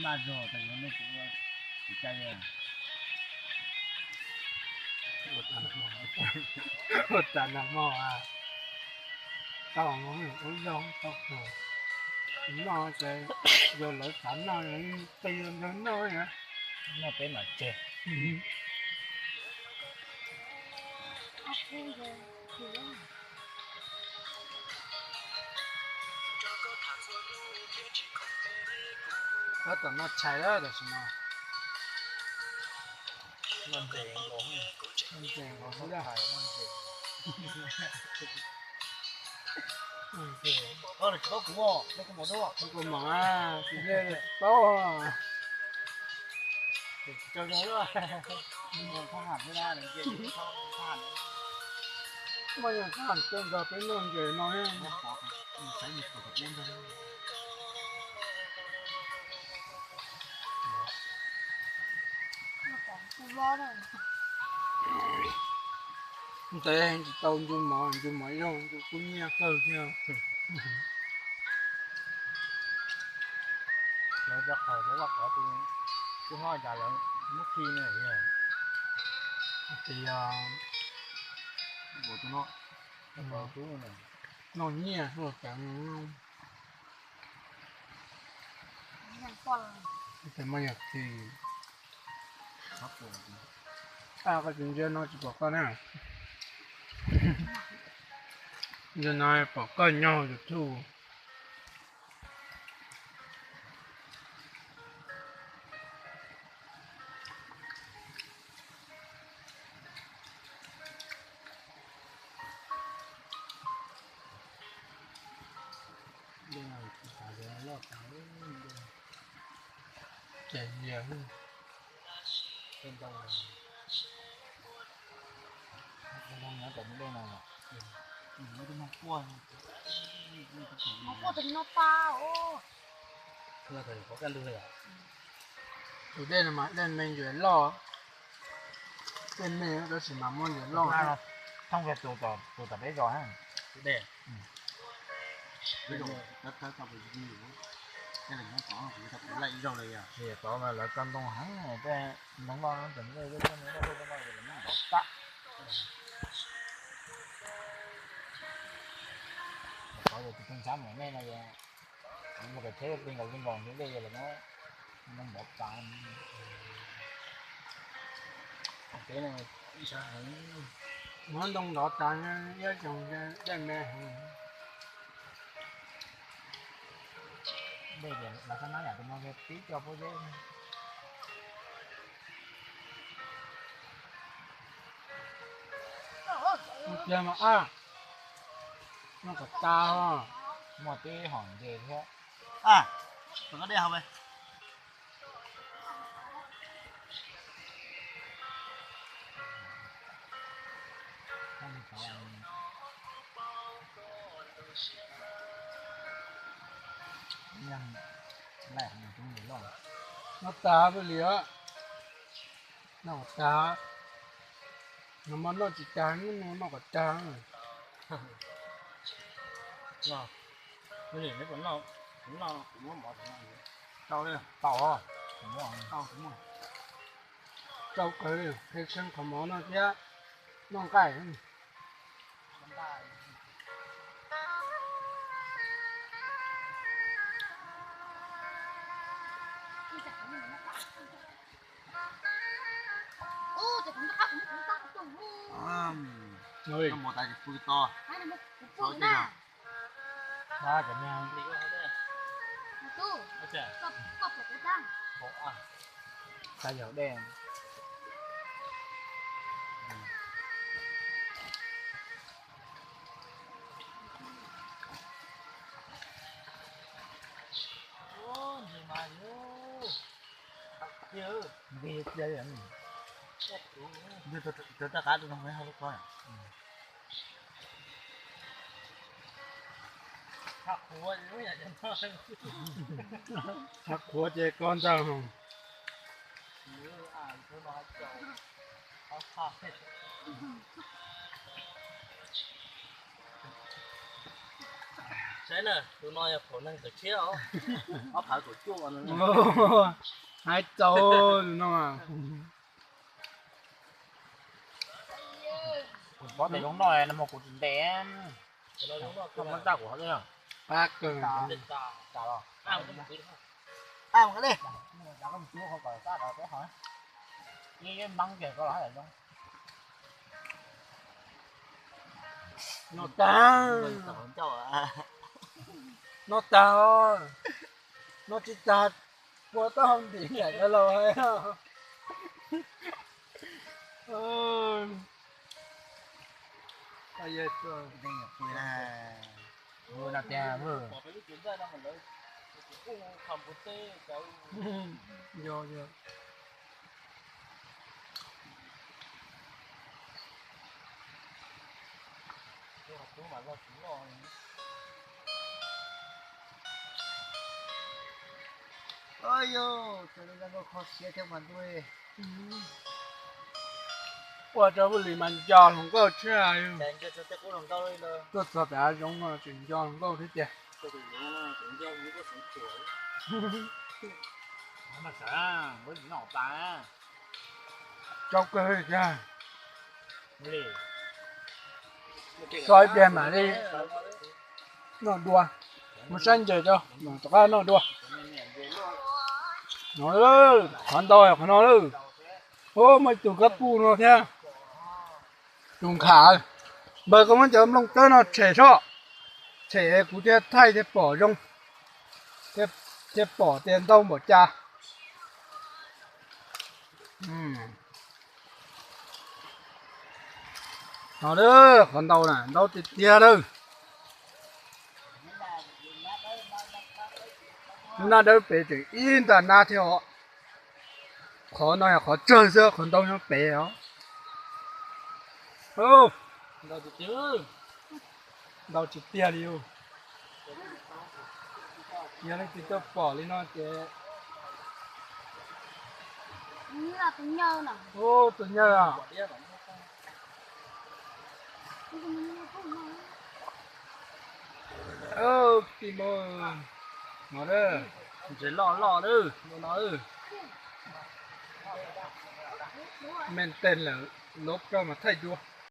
Maj zog tas yog nej tsis ua, tsis cai li. Ua tas nag hmo, ua tas nag hmo a. Tau ua zog tau kawg. Noj ces yog lawv xav noj, qi ntawd noj. Noj peb mam tseg. Tab tom noj tshais lawm tam sim no. Noj ntses nkaus, noj ntses nkaus xwb. Koj los tsis paub kuv, koj kuv mos, koj kuv mos, tsis paub. Muaj yog sab coj nrog peb noj ntses no. Ntev heev tsis tau ncu mov, ncu mov ib zaug ncu kub nyiaj kawg thiab. Lawv cov qhaus cov vaj qhov twb, twb hlob cas lawv muab khi na yog. Ces yog noj nyiaj luaj tas. Tes muaj yog khi. Koj tsis ntsia no tsis pom koj na. Ntsia no pom koj nyob hauv YouTube. Ces tus dej no mas dej me ntsuas loj, dej me tab sis mas muaj ntsuas loj. Thooj kiag tus tom peb zos tus dej. Tod mas lawv tso ntoo heev, tej ntoo loj ntawm dej, tej ntoo loj tej ntoo loj lawv muab nrov tag. Tod yog tus pheej tshab mom nej no, mus kom tsheb li nkaus li nkaus ntawd dej lawv muab nrov tag. Muab ntoo nrov tag, iab tsoog dej me heev. Dej tias lawv xab nab yam tus no tib co pob zeb. Ua kiag mas, noj kom tag. Muaj tib hom ntses thiab. Tau dej hauv. Noj tag peb li, noj kom tag. Nag hmo noj tsis tag, hnub no noj kom tag. Tau, tau kawg li, qhib tseeb qhov mov no thiab noj nqaij. Tab yog dej. Nqis cia li. Nqis rau qab rau no, hau lub ko. Qhuav ces ko ntag. Saib na, tus no yog phaum neeg tawm tshiab os. Ob phav kaum cuaj no. Hais txaus tus no. Kuv pov tes zoo noj no mas kuv tsis ntes. Koj muab txaj kuv hov. Pab kawg. Tag los. Tag li. Noj tag. Noj tag. Noj tsis tag, kua taub hau ntim nraim los. Yog, yog. Ua rau Vwj Lis mas nco hluas nkauj tshaj. Tuaj txog pem hav zoov no tseem nco hluas nkauj thiab tiag. Tsaug kawg thiab. So ib pliag mam li noj dua, mus saib ntses rau mam rov qab noj dua. No, qhov ntau qhov no lawm. Ub, muaj ib tug kab puj no thiab. Tus nkham, npawg koj muab cov nplooj tsawb no tshem soj, tshem kuv thiaj thaij thiaj pom zoo, thiaj pom tias ntau npaum cas. No, qhov ntau na, ntau tiag tiag lawm. Lub nab dawb pem tseem ib nta nab thiab os. Qhov no yog qhov tsawg xwb, qhov ntau nyob pem os. Ntau tiag tiag li. Yog leej twg tuaj pom li no ces, ub, tus nyawj. Tij Mus, no, ntses loj loj lawm no. Mej tej lawm, lov koj mas thaij dua.